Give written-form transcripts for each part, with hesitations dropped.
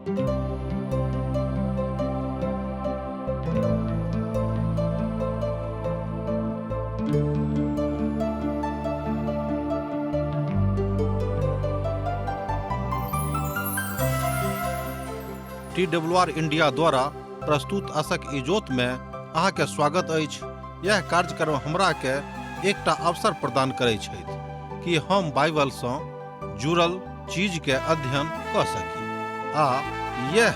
T W R India द्वारा प्रस्तुत असक इजोत में अहाँके स्वागत अछि। यह कार्यक्रम हमरा के एकटा अवसर प्रदान करै छथि कि हम बाइबल सँ जुड़ल चीज के अध्ययन कऽ सकी आ यह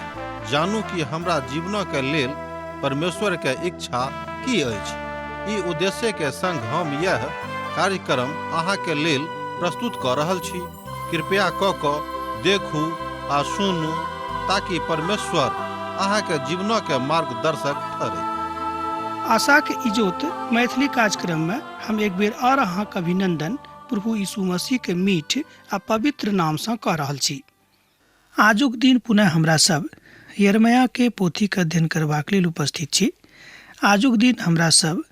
जानू कि हमरा जीवन के लेल परमेश्वर के इच्छा की अछि। ई उद्देश्य के संग हम यह कार्यक्रम अहाँ के लेल प्रस्तुत कऽ रहल छी। कृपया कऽ कऽ देखू आ सुनू ताकि परमेश्वर अहाँ के जीवन के मार्गदर्शक ठहरे। आशाक इजोत मैथिली कार्यक्रम में हम एक बेर और अहाँक अभिनंदन प्रभु यीशु मसीह के मीठ आ पवित्र नाम सँ कऽ रहल छी। आजुक दिन पुनः हमरा सब यिर्मयाह के पोथी के अध्ययन करबाक लेल उपस्थित छी। आजुक दिन हमरा सब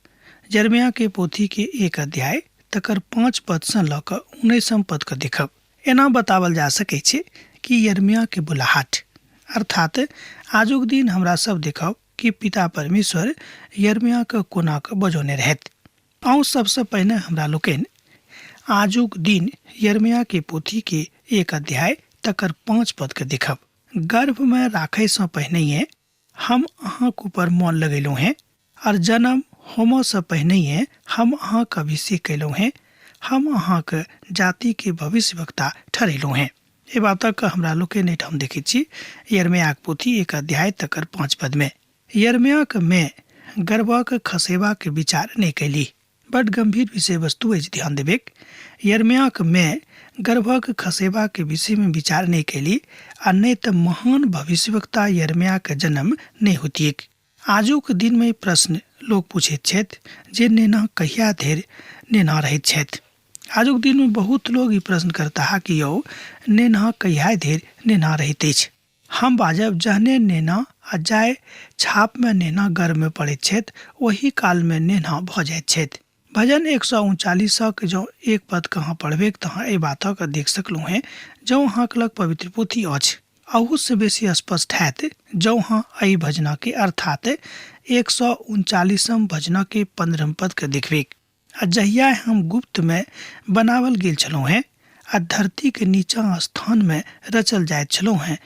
यिर्मयाह के पोथी के एक अध्याय तकर 5 पद सँ लऽ कऽ उन्नैसम पद के देखब। एना बतावल जा सकै छै कि यिर्मयाह के बुलाहट, अर्थात आजुक दिन हमरा सब देखब कि पिता परमेश्वर यिर्मयाह के कोना के बजौने रहथि। आउ सबसँ पहिने हमरा लोकनि आजुक दिन यिर्मयाह के पोथी के एक अध्याय तकर 5 पद के देखब। गर्भ में राखै सँ पहिनहिए हम अहाँक ऊपर मोन लगेलहुँ हेँ, और जन्म होमऽ सँ पहिनहिए हम अहाँक अभिषेक कयलहुँ हेँ, हम अहाँक जाति के भविष्यवक्ता ठहरेलहुँ हेँ। एहि बातक हमरा लोकनि एहिठाम देखैत छी यिर्मयाहक पोथी एक अध्याय तकर 5 पद में। यिर्मयाहक माय गर्भक खसेबाक विचार नहि कयली। बड गंभीर विषय वस्तु अछि, ध्यान देबेक। यिर्मयाहक माय गर्भक खसेबाक विषय में विचार नहि कयली आ नहि तऽ महान भविष्यवक्ता यिर्मयाहक जन्म नहि होतिएक। आजुक दिन में प्रश्न लोक पूछैत छथि जे नेना कहिया धरि नेना रहैत छथि। आजुक दिन में बहुत लोग ई प्रश्न करताह कि यौ नेना कहिया धरि नेना रहैत अछि। हम बाजब जहने नेना आ जाय छाप में नेना गर्भ में पड़ैत छथि ओही काल में नेना भऽ जाइत छथि। भजन एक सौ उनचालीसक जँ एक पद के अहाँ पढ़बेक तऽ अहाँ एहि बातक देख सकलहुँ हेँ जँ अहाँक लग पवित्र पोथी अछि। अहू से बेसी स्पष्ट हैत जँ अहाँ एहि भजना के अर्थात एक सौ उनचालीसम भजना के पंद्रहम पद के देखबेक। आ जहिया हम गुप्त में बनावल गेल छलहुँ हेँ आ धरती के नीचा स्थान में रचल जाइत छलहुँ हेँ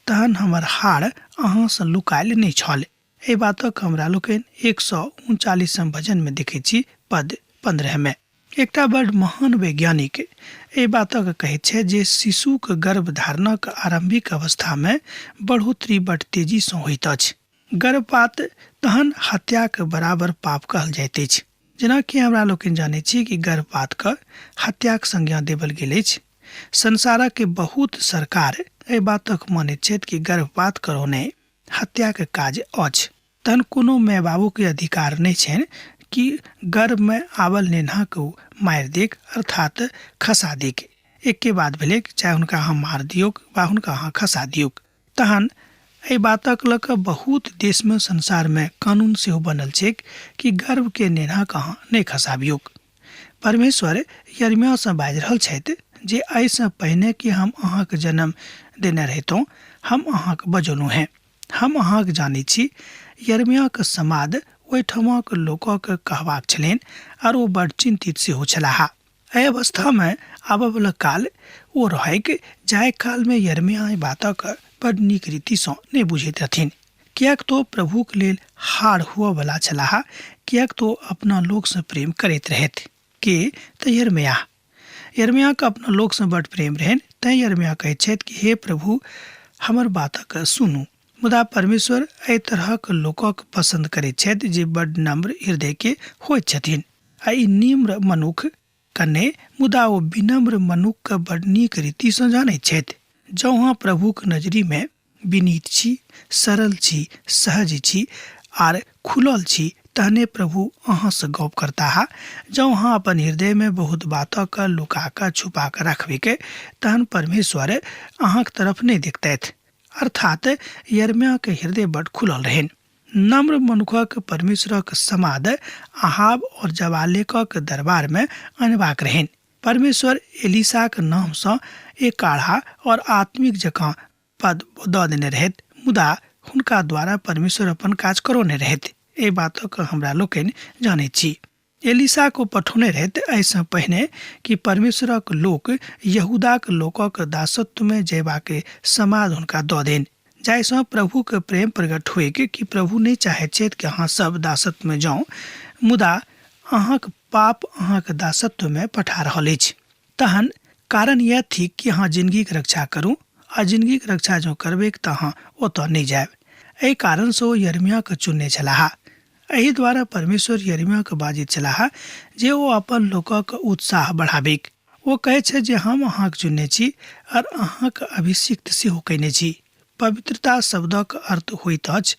तहन हमर हाड़ अहाँ सँ लुकायल नहि छल। एहि बातक हमरा लोकनि एक सौ उनचालीसम भजन में देखैत छी पद 15 में। एकटा बड महान वैज्ञानिक एहि बातक कहैत छथि जे शिशुक गर्भ धारणक आरंभिक अवस्था में बढ़ोतरी बड तेजी सँ होइत अछि। गर्भपात तहन हत्याक बराबर पाप कहल जाइत अछि। जेनाकि हमरा लोकनि जानैत छी कि गर्भपात क हत्याक संज्ञा देबल गेल अछि। संसारक के बहुत सरकार एहि बातक मानैत छथि कि गर्भपात करौने हत्याक काज अछि। तहन कोनो माय बाबू के अधिकार नहि छनि कि गर्भ में आवल नेन्हा के ओ मारि देक अर्थात खसा देक। एके बात भेलैक, चाहे हुनका अहाँ मार दियौक वा हुनका अहाँ खसा दियौक। तहन एहि बातक लऽ कऽ बहुत देशमे संसारमे कानून सेहो बनल छैक कि गर्भके नेन्हाक अहाँ नहि खसाबियौक। परमेश्वर यिर्मयाहसँ बाजि रहल छथि जे एहिसँ पहिने कि हम अहाँक जन्म देने रहितहुँ, हम अहाँक बजौलहुँ हेँ। हम अहाँक जानैत छी। यिर्मयाहक समाद ओहिठामक लोकक कहबाक छलनि आर ओ बड चिन्तित सेहो छलाह। एहि अवस्थामे आबऽवला काल ओ रहैक जाहि कालमे यिर्मयाह एहि बातक बड नीक रीतिसँ नहि बुझैत रहथिन, किएक तो प्रभुक लेल हार हुअवला छलाह, किएक तो अपना लोकसँ प्रेम करैत रहथि। के तऽ यिर्मयाह। यिर्मयाहके अपना लोकसँ बड प्रेम रहनि, तैँ यिर्मयाह कहैत छथि कि हे प्रभु, हमर बातक सुनू। मुदा परमेश्वर एहि तरहक लोकक पसंद करैत छथि जे बड नम्र हृदयके होइत छथिन। आ ई निम्र मनुख कने, मुदा ओ विनम्र मनुख के बड़ नीक रीति सँ जानैत छथि। जँ अहाँ प्रभुक नजरि मे विनीत छी, सरल छी, सहज छी आर खुलल छी, तहने प्रभु अहाँ सँ गप करताह। जँ अहाँ अपन हृदय मे बहुत बातक लुका कऽ छुपा कऽ रखबैक, तहन परमेश्वर अहाँक तरफ नहि देखतथि। अर्थात् यिर्मयाह के हृदय बड़ खुलल रहनि। नम्र मनुखक परमेश्वरक समाद अहाब और जवालेकक दरबार में अनबाक रहनि। परमेश्वर एलीसाक नाम सँ एक काढ़ा और आत्मिक जकाँ पद दऽ देने रहथि, मुदा हुनका द्वारा परमेश्वर अपन काज करौने रहथि। एहि बातक हमरा लोकनि जानैत छी। एलिसा को पठौने रहथि एहिसँ पहिने कि परमेश्वरक लोक यहूदाक लोकक दासत्वमे जयबाक समाद हुनका दऽ देनि, जाहिसँ प्रभुक प्रेम प्रकट होइक कि प्रभु नहि चाहैत छथि कि अहाँ सब दासत्वमे जाउ, मुदा अहाँक पाप अहाँक दासत्वमे पठा रहल अछि। तहन कारण यैह थिक कि अहाँ जिनगीक रक्षा करू, आ जिनगीक रक्षा जँ करबैक तऽ अहाँ ओतऽ नहि जायब। एहि कारणसँ ओ यिर्मयाहकेँ चुनने छलाह। एहि द्वारा परमेश्वर यिर्मयाहकेँ बाजैत छलाह जे ओ अपन लोकक उत्साह बढ़ाबैक। ओ कहैत छथि जे हम अहाँक चुनने छी और अहाँक अभिषिक्त सेहो कयने छी। पवित्रता शब्दक अर्थ होइत अछि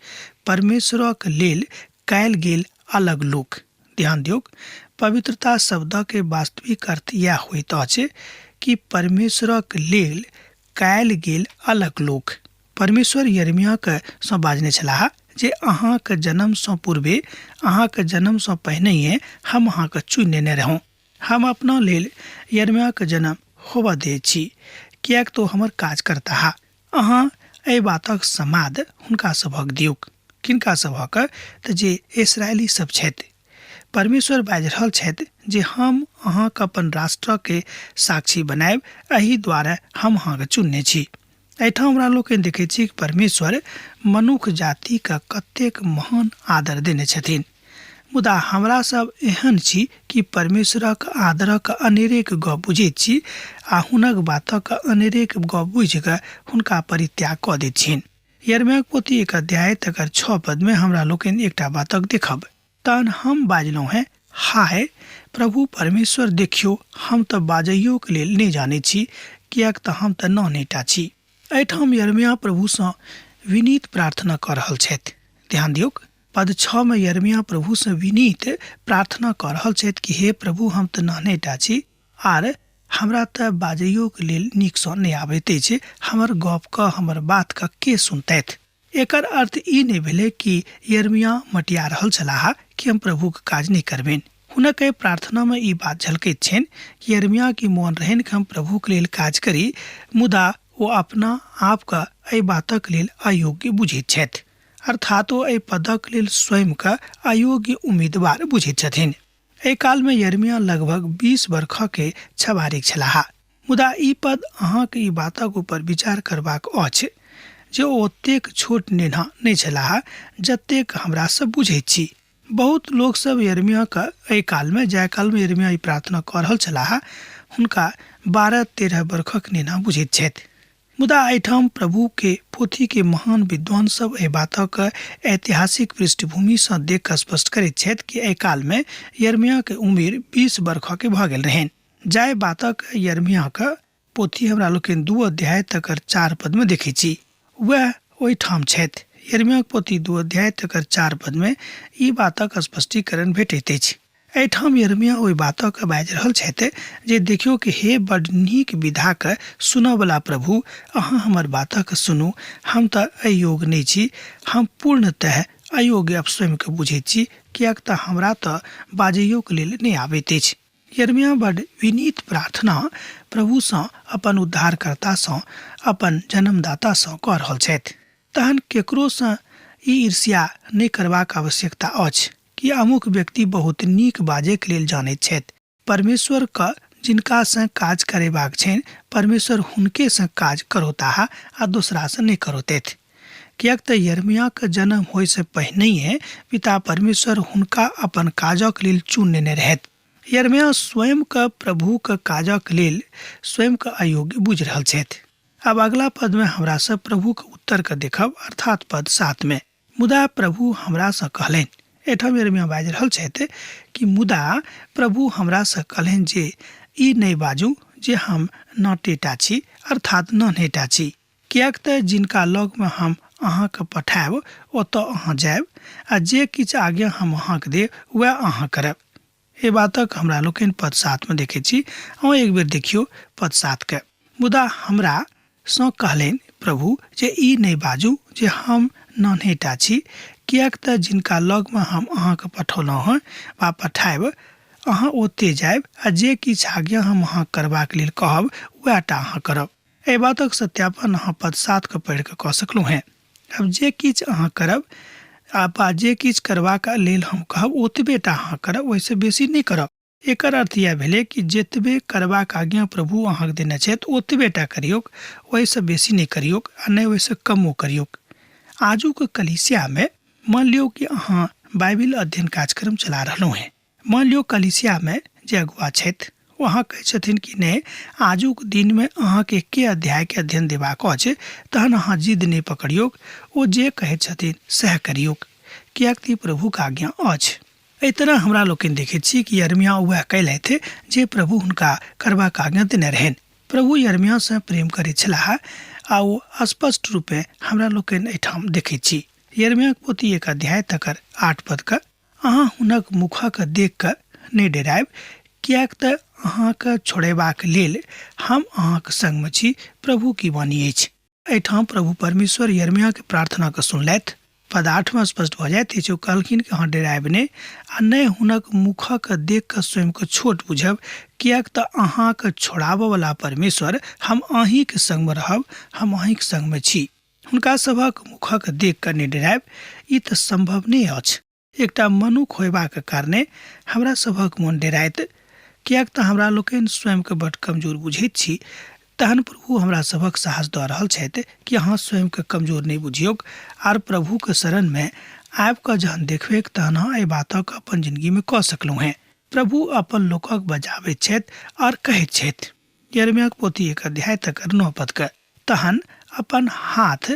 परमेश्वरक लेल कयल गेल अलग लोक। ध्यान दियौक, पवित्रता शब्दक वास्तविक अर्थ इएह होइत अछि कि परमेश्वरक लेल कयल गेल अलग लोक। परमेश्वर यिर्मयाह सँ बाजने छलाह जे अहाँक जन्म सँ पूर्वे, अहाँक जन्म सँ पहिनहिए हम अहाँके चुनि लेने रहौं। हम अपना लेल यिर्मयाहक जन्म होबऽ दैत छी, किएक तऽ ओ हमर काज करताह। अहाँ एहि बातक समाद हुनका सभक दियौक। किनका सभक? तऽ जे इस्राएली सभ छथि। परमेश्वर बाजि रहल छथि जे हम अहाँके अपन राष्ट्रके साक्षी बनायब, एहि द्वारे हम अहाँके चुनने छी। एहिठाम हमरा लोकनि देखैत छी कि परमेश्वर मनुख जातिके कतेक महान आदर देने छथिन। मुदा हमरा सब एहन छी कि परमेश्वरक आदरक अनेरेक गप बुझैत छी आ हुनक बातक अनेरेक गप बुझि कऽ हुनका परित्याग कऽ दैत छियनि। यिर्मयाहक पोथी एक अध्याय तकर छओ पदमे हमरा लोकनि एकटा बातक देखब। तहन हम बाजलहुँ हेँ, हाय, प्रभु परमेश्वर, देखियौ, हम तँ बाजैयोक लेल नहि जानैत छी, किएक तँ हम तँ नान्हिटा छी। एहिठाम यिर्मयाह प्रभुसँ विनीत प्रार्थना कऽ रहल छथि। ध्यान दियौक, पद 6 मे यिर्मयाह प्रभुसँ विनीत प्रार्थना कऽ रहल छथि कि हे प्रभु, हम तँ नान्हिटा छी आर हमरा तँ बाजैयोक लेल नीकसँ नहि आबैत अछि, हमर गपके, हमर बातके के सुनतथि? एकर अर्थ ई नहि भेलै कि यिर्मयाह मटिया रहल छलाह कि हम प्रभुक काज नहि करबनि। हुनक एहि प्रार्थनामे ई बात झलकैत छनि कि यिर्मयाह के मोन रहनि कि हम प्रभुक लेल काज करी, मुदा ओ अपना आपके एहि बातक लेल अयोग्य बुझैत छथि। अर्थात ओ एहि पदक लेल स्वयंके अयोग्य उम्मीदवार बुझैत छथिन। एहि कालमे यिर्मयाह लगभग 20 बरखके छबारिक छलाह। मुदा ई पद अहाँके ई बातक ऊपर विचार करबाक अछि जे ओ ओतेक छोट नेन्हा नहि छलाह जतेक हमरा सब बुझैत छी। बहुत लोक सब यिर्मयाहके एहि कालमे, जाहि कालमे यिर्मयाह ई प्रार्थना कऽ रहल छलाह, हुनका 12-13 बरखक नेन्हा बुझैत छथि। मुदा एहिठाम प्रभु के पोथी के महान विद्वान सब एहि बातक ऐतिहासिक पृष्ठभूमि सँ देख कऽ स्पष्ट करैत छथि कि एहि काल मे यिर्मयाह के उम्र 20 बरख के भऽ गेल रहनि। जाहि बातक यिर्मयाह के पोथी हमरा लोकनि 2 अध्याय तकर 4 पद मे देखैत छी, वएह ओहिठाम छथि। यिर्मयाह के पोथी 2 अध्याय तकर 4 पद मे ई बातक स्पष्टीकरण भेटैत अछि। एहिठाम यिर्मयाह ओहि बातक बाजि रहल छथि जे देखियौ कि हे बड नीक विधाक सुनऽवला प्रभु, अहाँ हमर बातक सुनू, हम तऽ अयोग्य नहि छी, हम पूर्णतः अयोग्य अब स्वयंके बुझैत छी, किएक तऽ हमरा तऽ बाजैयोके लेल नहि आबैत अछि। यिर्मयाह बड विनीत प्रार्थना प्रभुसँ, अपन उद्धारकर्तासँ, अपन जन्मदातासँ कऽ रहल छथि। तहन केकरोसँ ई ईर्ष्या नहि करबाक आवश्यकता अछि कि अमुक व्यक्ति बहुत नीक बाजैके लेल जानैत छथि। परमेश्वरके जिनकासँ काज करेबाक छनि, परमेश्वर हुनकेसँ काज करौताह आ दोसरासँ नहि करौतथि। किएक तऽ यिर्मयाहके जन्म होइसँ पहिनहिए पिता परमेश्वर हुनका अपन काजक लेल चुनि लेने रहथि। यिर्मयाह स्वयंके प्रभुके काजक लेल स्वयंके अयोग्य बुझि रहल छथि। आब अगला पदमे हमरा सब प्रभुके उत्तरके देखब, अर्थात पद 7 मे। मुदा प्रभु हमरासँ कहलनि, एहिठाम यिर्मयाह बाजि रहल छथि कि मुदा प्रभु हमरासँ कहलनि जे ई नहि बाजू जे हम नाटेटा छी, अर्थात नान्हेटा छी, किएक तऽ जिनका लगमे हम अहाँके पठायब ओतऽ अहाँ जायब आ जे किछु आज्ञा हम अहाँके देब वएह अहाँ करब। एहि बातक हमरा लोकनि पद 7 मे देखैत छी। अहाँ एक बेर देखियौ पद 7 के। मुदा हमरा सँ कहलनि प्रभु जे ई नहि बाजू जे हम नान्हेटा छी, किएक तऽ जिनका लगमे हम अहाँके पठौलहुँ हँ वा पठायब, अहाँ ओतहि जायब आ जे किछु आज्ञा हम अहाँके करबाक लेल कहब वएह टा अहाँ करब। एहि बातक सत्यापन अहाँ पद 7 के पढ़ि कऽ कऽ सकलहुँ हेँ। आब जे किछु अहाँ करब आ जे किछु करबाक लेल हम कहब ओतबे टा अहाँ करब, ओहिसँ बेसी नहि करब। एकर अर्थ इएह भेलै कि जतबे करबाक आज्ञा प्रभु अहाँके देने छथि ओतबे टा करियौक, ओहिसँ बेसी नहि करियौक आ नहि ओहिसँ कमो करियौक। आजुक कलीसियामे मान लियौ कि अहाँ बाइबिल अध्ययन कार्यक्रम चला रहलहुँ हेँ। मान लियौ कलीसियामे जे अगुआ छथि ओ अहाँ कहै छथिन कि नहि आजुक दिनमे अहाँके एके अध्यायके अध्ययन देबाक अछि, तहन अहाँ जिद नहि पकड़ियौक, ओ जे कहै छथिन सएह करियौक, किएक तऽ ई प्रभुक आज्ञा अछि। एहि तरह हमरा लोकनि देखैत छी कि यरमिया वएह कयलथि जे प्रभु हुनका करबाक आज्ञा देने रहनि। प्रभु यरमियासँ प्रेम करैत छलाह आ ओ स्पष्ट रूपेँ हमरा लोकनि एहिठाम देखैत छी। यरमियाक पोथी 1 अध्याय तकर 8 पदके, अहाँ हुनक मुखक देख कऽ नहि डेरायब, किएक तऽ अहाँके छोड़ेबाक लेल हम अहाँक संगमे छी, प्रभु की वाणी अछि। एहिठाम प्रभु परमेश्वर यरमियाके प्रार्थनाके सुनलथि। पद 8मे स्पष्ट भऽ जाइत अछि, ओ कहलखिन कि अहाँ डेरायब नहि आ नहि हुनक मुखक देख कऽ स्वयंके छोट बुझब, किएक तऽ अहाँके छोड़ाबऽवला परमेश्वर हम अहीँके संगमे रहब, हम अहीँके संगमे छी। हुनका सभक मुखक देख कऽ नहि डेरायब, ई तऽ सम्भव नहि अछि। एकटा मनुख होयबाक कारणे हमरा सभक मोन डेराइत, किएक तऽ हमरा लोकनि स्वयंके बड्ड कमजोर बुझैत छी। तहन प्रभु हमरा सभक साहस दऽ रहल छथि कि अहाँ स्वयंके कमजोर नहि बुझियौक आर प्रभुके शरणमे आबि कऽ जहन देखबैक तहन अहाँ एहि बातक अपन जिनगीमे कऽ सकलहुँ हेँ। प्रभु अपन लोकक बजाबैत छथि आर कहैत छथि। यिर्मयाक पोथी 1 अध्याय तकर 9 पदके, तहन अपन हाथ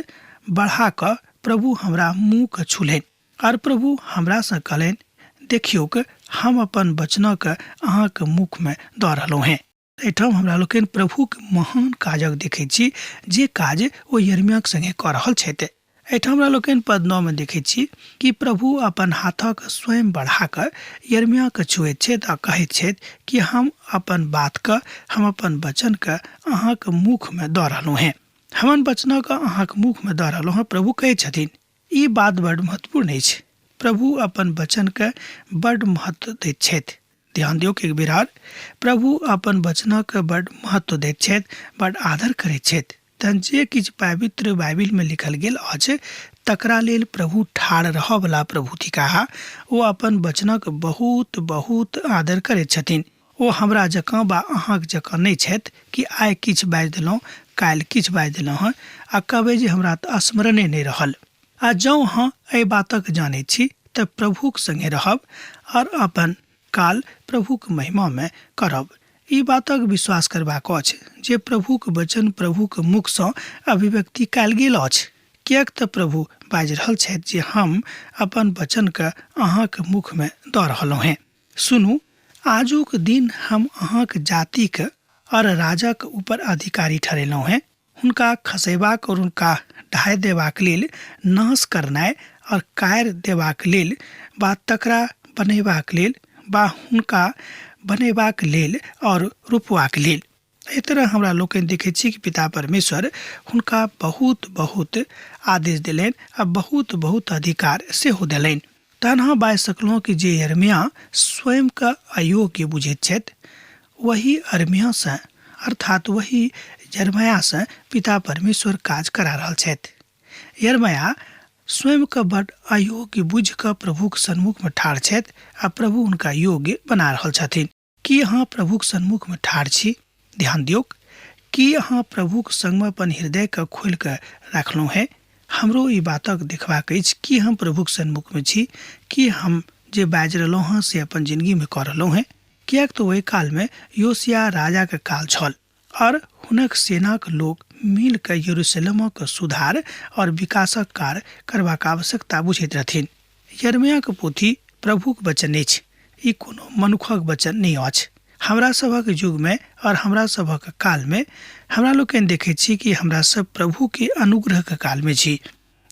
बढ़ा कऽ प्रभु हमरा मुँहके छुलनि आर प्रभु हमरासँ कहलनि, देखियौक, हम अपन वचनक अहाँक मुखमे दऽ रहलहुँ हेँ। एहिठाम हमरा लोकनि प्रभुक महान काजक देखैत छी जे काज ओ यिर्मयाक संगे कऽ रहल छथि। एहिठाम हमरा लोकनि पद 9 मे देखैत छी कि प्रभु अपन हाथक स्वयं बढ़ा कऽ यिर्मयाके छुएत छथि आ कहैत छथि कि हम अपन बातके, हम अपन वचनके अहाँक मुखमे दऽ रहलहुँ हेँ। हमन वचनके अहाँक मुखमे दऽ रहलहुँ हेँ, प्रभु कहैत छथिन। ई बात बड महत्वपूर्ण अछि। प्रभु अपन वचनके बड महत्व दैत छथि। ध्यान दियौक एक बेर आर, प्रभु अपन वचनके बड महत्व दैत छथि, बड आदर करैत छथि। तहन जे किछु पवित्र बाइबिलमे लिखल गेल अछि तकरा लेल प्रभु ठाढ़ रहऽवला प्रभु थिकाह। ओ अपन वचनक बहुत बहुत आदर करैत छथिन। ओ हमरा जकाँ वा अहाँक जकाँ नहि छथि कि आइ किछु बाजि देलहुँ, काल्हि किछु बाजि देलहुँ हँ आ कहबै जे हमरा तऽ स्मरणे नहि रहल। आ जँ अहाँ एहि बातक जानैत छी तऽ प्रभुक संगे रहब आओर अपन काल प्रभुक महिमामे करब। ई बातक विश्वास करबाक अछि जे प्रभुक वचन प्रभुक मुखसँ अभिव्यक्ति कयल गेल अछि, किएक तऽ प्रभु बाजि रहल छथि जे हम अपन वचनकेँ अहाँक मुखमे दऽ रहलहुँ हेँ। सुनू, आजुक दिन हम अहाँक जातिक आओर राजक ऊपर अधिकारी ठहरेलहुँ हेँ। हुनका खसेबाक आओर हुनका ढाहि देबाक लेल, नाश करनाइ आओर कारि देबाक लेल, वा तकरा बनेबाक लेल, वा हुनका बनेबाक लेल आओर रोपबाक लेल। एहि तरह हमरा लोकनि देखैत छी कि पिता परमेश्वर हुनका बहुत बहुत आदेश देलनि आ बहुत बहुत अधिकार सेहो देलनि। तहन अहाँ बाजि सकलहुँ कि जे यिर्मयाह स्वयंके अयोग्य बुझैत छथि, वही अरमियासँ अर्थात वही यिर्मयाहसँ पिता परमेश्वर काज करा रहल छथि। यिर्मयाह स्वयंके बड अयोग्य बुझि कऽ प्रभुक सन्मुखमे ठाढ़ छथि आ प्रभु हुनका योग्य बना रहल छथिन। की अहाँ प्रभुक सन्मुखमे ठाढ़ छी? ध्यान दियौक, की अहाँ प्रभुक संगमे अपन हृदयके खोलि कऽ राखलहुँ हेँ? हमरो ई बातक देखबाक अछि, की हम प्रभुक सन्मुखमे छी? की हम जे बाजि रहलहुँ हँ से अपन जिनगीमे कऽ रहलहुँ हेँ? किएक तऽ ओहि कालमे योशिय्याह राजाक काल छल और हुनक सेनाक लोक मिल कऽ यरूशलेमक सुधार और विकासक कार्य करबाक आवश्यकता बुझैत रहथिन। यिर्मयाहक पोथी प्रभुक वचन अछि। ई कोनो मनुखक वचन नहि अछि। हमरा सभक युग में और हमरा सभक काल में हमरा लोकनि देखैत छी कि हमरा सब प्रभु के अनुग्रह के काल में छी।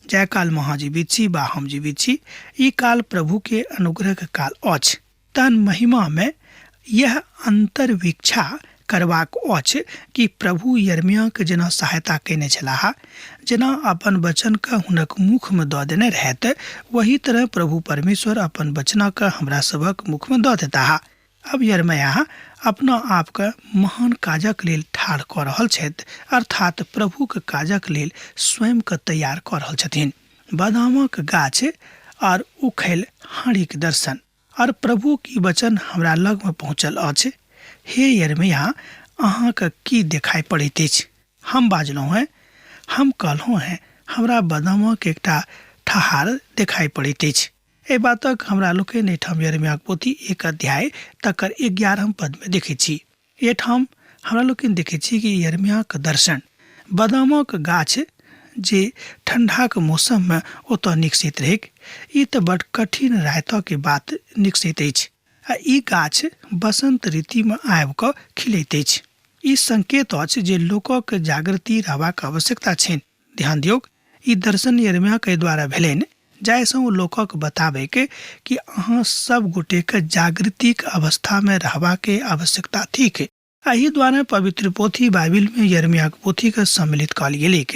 जाहि काल में अहाँ जीवित छी बा हम जीवित छी, ई काल प्रभु के अनुग्रह के काल अछि। तहन महिमा में यह अंतर्वीक्षा करबाक अछि कि प्रभु यिर्मयाहके जेना सहायता कयने छलाह, जेना अपन वचनके हुनक मुखमे दऽ देने रहथि, वही तरह प्रभु परमेश्वर अपन वचनके हमरा सभक मुखमे दऽ देताह। अब यिर्मयाह अपना आपके महान काजक लेल ठाढ़ कऽ रहल छथि, अर्थात प्रभुक काजक लेल स्वयं के तैयार कऽ रहल छथिन। बादामक गाछ आर उखैल हाँड़ीक दर्शन। आर प्रभुक ई वचन हमरा लगमे पहुँचल अछि, हे यिर्मयाह, अहाँके की देखाइ पड़ैत अछि? हम बाजलहुँ हेँ, हम कहलहुँ हेँ, हमरा बादामक एकटा ठहार देखाइ पड़ैत अछि। एहि बातक हमरा लोकनि एहिठाम यिर्मयाहक पोथी एक अध्याय तकर 11 पदमे देखैत छी। एहिठाम हमरा लोकनि देखैत छी कि यिर्मयाहक दर्शन बादामक गाछ जे ठंडाक मौसममे ओतऽ निकसैत रहैक, ई तऽ बड कठिन रातिक बात निकसैत अछि आ ई गाछ बसंत ऋतुमे आबि कऽ खिलैत अछि। ई संकेत अछि जे लोकक जागृति रहबाक आवश्यकता छनि। ध्यान दियौक, ई दर्शन यिर्मयाह द्वारा भेलनि जाहिसँ ओ लोकक बताबैक कि अहाँ सब गोटेके जागृतिक अवस्थामे रहबाके आवश्यकता थिक। एहि द्वारा पवित्र पोथी बाइबिलमे यिर्मयाहक पोथीके सम्मिलित कयल गेलैक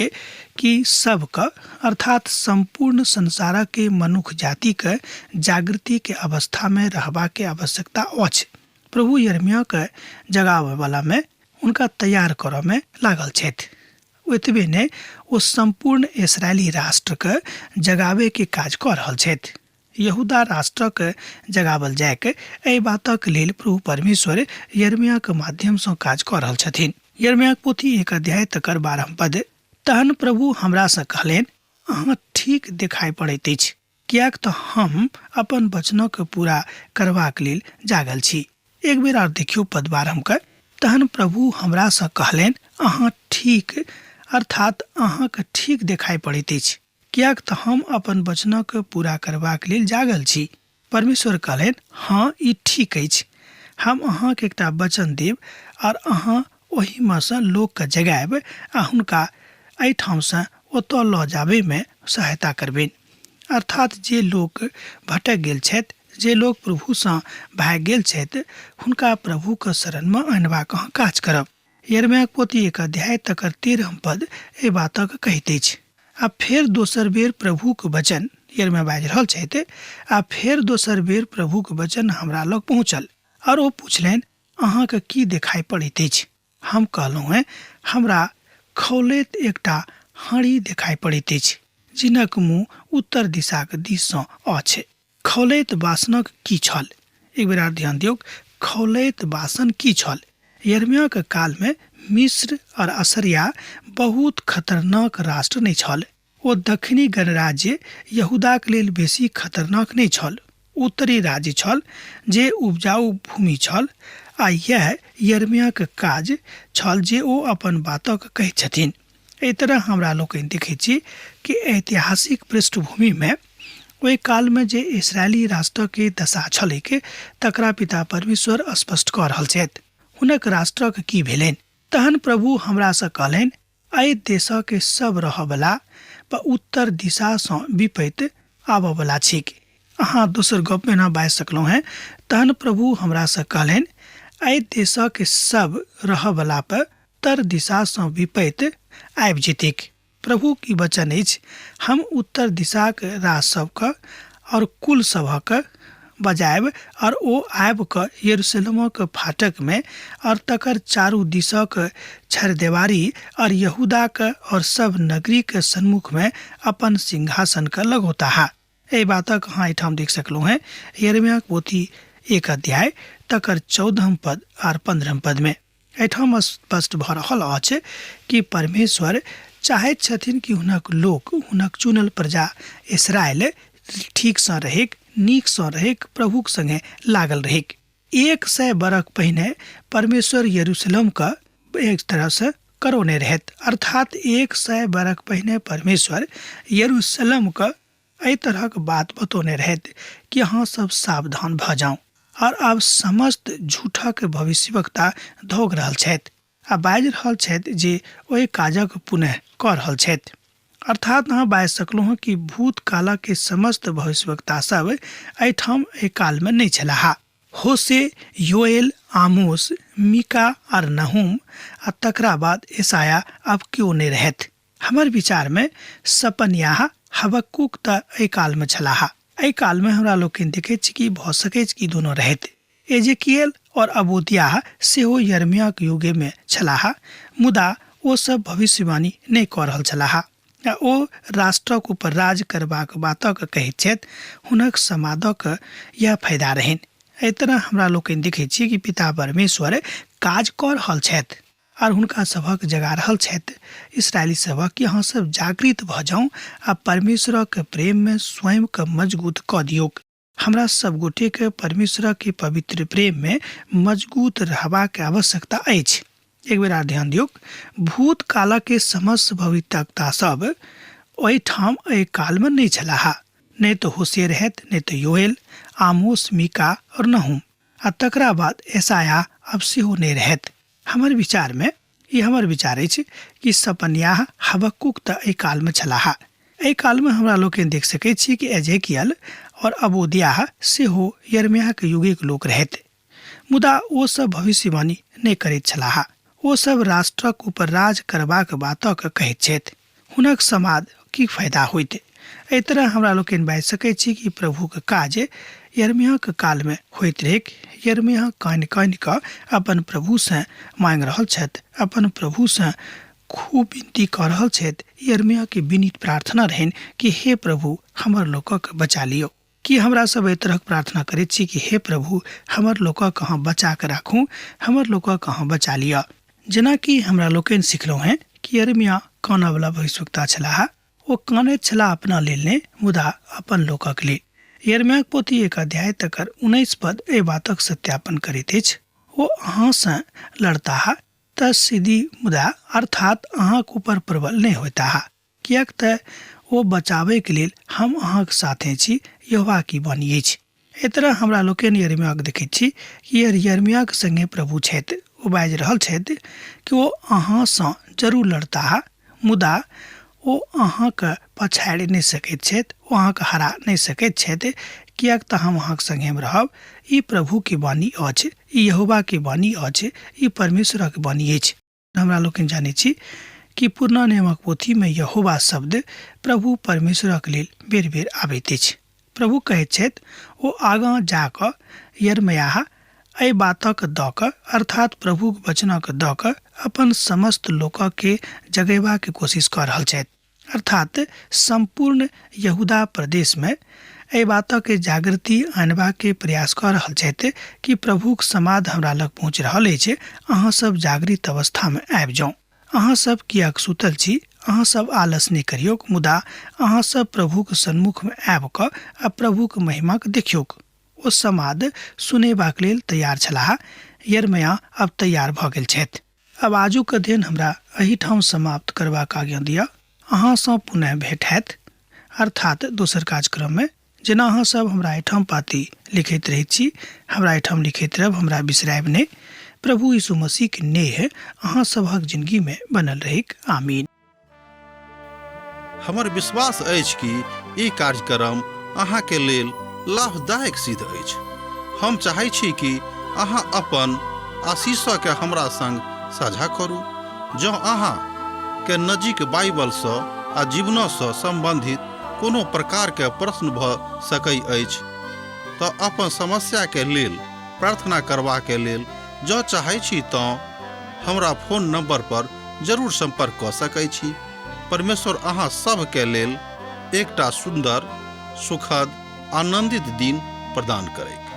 कि सबके अर्थात सम्पूर्ण संसारके मनुख जातिके जागृतिके अवस्थामे रहबाके आवश्यकता अछि। प्रभु यिर्मयाहके जगाबयवलामे हुनका तैयार करऽमे लागल छथि। ओतबे नहि, ओ सम्पूर्ण इसराइली राष्ट्रके जगाबैके काज कऽ रहल छथि। यहूदा राष्ट्रक जगावल जायक एहि बातक लेल प्रभु परमेश्वर यिर्मयाहक माध्यमसँ काज कऽ रहल छथिन। यिर्मयाहक पोथी एक अध्याय तकर 12 पद। तहन प्रभु हमरासँ कहलनि, अहाँ ठीक देखाइ पड़ैत अछि, किएक तऽ हम अपन वचनक पूरा करबाक लेल जागल छी। एक बेर आर देखियौ पद 12 के। तहन प्रभु हमरासँ कहलनि, अहाँ ठीक अर्थात अहाँके ठीक देखाइ पड़ैत अछि, किएक तऽ हम अपन वचनक पूरा करबाक लेल जागल छी। परमेश्वर कहलनि, हँ, ई ठीक अछि। हम अहाँके एकटा वचन देब आओर अहाँ ओहिमे सँ लोकके जगायब आ हुनका एहिठामसँ ओतऽ लऽ जाबैमे सहायता करबनि। अर्थात जे लोक भटक गेल छथि, जे लोक प्रभुसँ भागि गेल छथि, हुनका प्रभुक शरणमे अनबाक अहाँ काज करब। यिर्मयाहक पोथी एक अध्याय तकर 13 पद एहि बातक कहैत अछि। आ फेर दोसर बेर प्रभुक वचन, यिर्मयाह बाजि रहल छथि, आ फेर दोसर बेर प्रभुक वचन हमरा लग पहुँचल आओर ओ पुछलनि, अहाँके की देखाइ पड़ैत अछि? हम कहलहुँ हेँ, हमरा खौलैत एकटा हाँड़ी देखाइ पड़ैत अछि, जिनक मुँह उत्तर दिशाक दिससँ अछि। खौलैत बासनक की छल? एक बेर आर ध्यान दियौक, खौलैत बासन की छल? यिर्मयाहक कालमे मिस्र और असरिया बहुत खतरनाक राष्ट्र नहि छल। ओ दक्षिणी गणराज्य यहूदाक लेल बेसी खतरनाक नहि छल। उत्तरी राज्य छल जे उपजाऊ भूमि छल आ यैह यिर्मयाहक काज छल जे ओ अपन बातक कहैत छथिन। एहि तरह हमरा लोकनि देखैत छी कि ऐतिहासिक पृष्ठभूमिमे ओहि कालमे जे इसराइली राष्ट्रके दशा छलैक तकरा पिता परमेश्वर स्पष्ट कऽ रहल छथि। हुनक राष्ट्रक की भेलनि? तहन प्रभु हमरासँ कहलनि, एहि देशके सब रहऽवला पर उत्तर दिशासँ विपैत आबऽवला छिक। अहाँ दोसर गपमे एना बाजि सकलहुँ हेँ, तहन प्रभु हमरासँ कहलनि, एहि देशके सब रहऽवला पर उत्तर दिशासँ विपैत आबि जेतैक। प्रभुक ई वचन अछि, हम उत्तर दिशाक राज सभके और कुल सभक बजायब और ओ आबि कऽ यरूशलेमक फाटकमे और तकर चारू दिशक छरदेवारी और यहूदाक और सभ नगरीक सन्मुखमे अपन सिंहासनके लगौताह। एहि बातक अहाँ एहिठाम देख सकलहुँ हेँ यिर्मयाहक पोथी एक अध्याय तकर 14 पद आर 15 पदमे। एहिठाम स्पष्ट भऽ रहल अछि कि परमेश्वर चाहैत छथिन कि हुनक लोक, हुनक चुनल प्रजा इसराइल ठीकसँ रहैक, नीकसँ रहैक, प्रभुक संगे लागल रहैक। 100 बरख पहिने परमेश्वर यरूशलेमके एक तरहसँ करौने रहैत, अर्थात 100 बरख पहिने परमेश्वर यरूशलेमके एहि तरहक बात बतौने रहैत कि अहाँ सब सावधान भऽ जाउ। और आब समस्त झूठक भविष्यवक्ता धोग रहल छथि आ बाजि रहल छथि जे ओहि काजक पुनः कऽ रहल छथि। अर्थात अहाँ बाजि सकलहुँ हँ कि भूतकालक के समस्त भविष्यवक्ता सब एहिठाम एहि कालमे नहि छलाह। होसे, योएल, आमोस, मीका आर नहूम आ तकरा बाद यशायाह आब केओ नहि रहथि। हमर विचारमे सपन्याह, हबक्कूक तऽ एहि कालमे छलाह। एहि कालमे हमरा लोकनि देखैत छी कि भऽ सकैछ कि दुनू रहथि। एजेकियल और अबोदियाह सेहो यर्मियाक युगेमे छलाह, मुदा ओ सब भविष्यवाणी नहि कऽ रहल छलाह आ ओ राष्ट्रक ऊपर राज करबाक बातक कहैत छथि। हुनक समादक यैह फायदा रहनि। एहि तरह हमरा लोकनि देखैत छी कि पिता परमेश्वर काज कऽ रहल छथि आर हुनका सभक जगा रहल छथि, इस्राएली सभक, कि अहाँ सब जागृत भऽ जाउ आ परमेश्वरक प्रेममे स्वयंके मजगूत कऽ दियौक। हमरा सब गोटेके परमेश्वरक पवित्र प्रेममे मजगूत रहबाक आवश्यकता अछि। एक बेर आर ध्यान दियौक, भूतकालक समस्त भवितकता सब ओहिठाम एहि कालमे नहि छलाह। नहि तऽ होशे रहथि, नहि तऽ योएल, आमोस, मीका और नहूम, आ तकरा बाद एसाया आब सेहो नहि रहथि। हमर विचारमे, ई हमर विचार अछि कि सपन्याह, हबक्कुक तऽ एहि कालमे छलाह। एहि कालमे हमरा लोकनि देख सकैत छी कि एजेकियल और अबोदियाह सेहो यर्मयाहक युगेक लोक रहथि। मुदा ओ सब भविष्यवाणी नहि करैत छलाह। ओ सब राष्ट्रक ऊपर राज करबाक बातक कहैत छथि। हुनक समाद की फायदा होइत? एहि तरह हमरा लोकनि बाजि सकैत छी कि प्रभुक काज यर्मयाहक कालमे होइत रहैक। यर्मयाह कानि-कानि कऽ अपन प्रभुसँ मांगि रहल छथि, अपन प्रभुसँ खूब विनती कऽ रहल छथि। यर्मयाहके विनीत प्रार्थना रहनि कि हे प्रभु, हमर लोकक बचा लियौ। की हमरा सब एहि तरहक प्रार्थना करैत छी कि हे प्रभु, हमर लोकक अहाँ बचा कऽ राखू, हमर लोकक अहाँ बचा लिअ? जेनाकि हमरा लोकनि सिखलहुँ हेँ कि यिर्मयाह कानऽवला भविष्यवक्ता छलाह। ओ कानैत छलाह अपना लेल नहि, मुदा अपन लोकक लेल। यिर्मयाहक पोथी एक अध्याय तकर 19 पद एहि बातक सत्यापन करैत अछि, ओ अहाँ सँ लड़ताह तऽ सीधी मुदा अर्थात अहाँक ऊपर प्रबल नहि होयताह। किएक तऽ ओ बचाबैके लेल हम अहाँक साथे छी, यहोवा की वाणी अछि। एहि तरह हमरा लोकनि यिर्मयाहक देखैत छी कि यिर्मयाहक संगे प्रभु छथि। ओ बाजि रहल छथि कि ओ अहाँसँ जरूर लड़ताह, मुदा ओ अहाँके पछाड़ि नहि सकैत छथि, ओ अहाँके हरा नहि सकैत छथि, किएक तऽ हम अहाँक संगेमे रहब। ई प्रभुके वाणी अछि, ई यहोवाके वाणी अछि, ई परमेश्वरक वाणी अछि। हमरा लोकनि जानैत छी कि पुरना नियमक पोथीमे यहोवा शब्द प्रभु परमेश्वरक लेल बेर बेर आबैत अछि। प्रभु कहैत छथि, ओ आगाँ जा कऽ यिर्मयाह एहि बातक दऽ कऽ, अर्थात प्रभुक वचनक दऽ कऽ, अपन समस्त लोककेँ जगयबाक कोशिश कऽ रहल छथि। अर्थात सम्पूर्ण यहूदा प्रदेशमे एहि बातक जागृति आनबाक प्रयास कऽ रहल छथि कि प्रभुक समाद हमरा लग पहुँच रहल अछि, अहाँ सब जागृत अवस्थामे आबि जाउ। अहाँ सब किएक सुतल छी? अहाँ सब आलस नहि करियौक, मुदा अहाँ सब प्रभुक सन्मुखमे आबि कऽ आ प्रभुक महिमाक देखियौक। ओ समाद सुनेबाक लेल तैयार छलाह। यिर्मयाह आब तैयार भऽ गेल छथि। आब आजुक अध्ययन हमरा एहिठाम समाप्त करबाक आज्ञा दिअ। अहाँसँ पुनः भेट हैत, अर्थात दोसर कार्यक्रममे। जेना अहाँ सब हमरा एहिठाम पाती लिखैत रहैत छी, हमरा एहिठाम लिखैत रहब, हमरा बिसरायब नहि। प्रभु यीशु मसीहक नेह अहाँ सबहक जिनगीमे बनल रहैक। आमीन। हमर विश्वास अछि कि ई कार्यक्रम अहाँके लेल लाभदायक सिद्ध अछि। हम चाहै छी कि अहाँ अपन आशीषके हमरा संग साझा करू। जँ अहाँ के नजीक बाइबलसँ आ जीवनसँ सम्बन्धित कोनो प्रकारके प्रश्न भऽ सकै अछि तऽ अपन समस्याके लेल प्रार्थना करबाके लेल जँ चाहै छी तँ हमरा फोन नंबर पर जरूर संपर्क कऽ सकै छी। परमेश्वर अहाँ सभ के लेल एकटा सुंदर, सुखद, आनंदित दिन प्रदान करैक।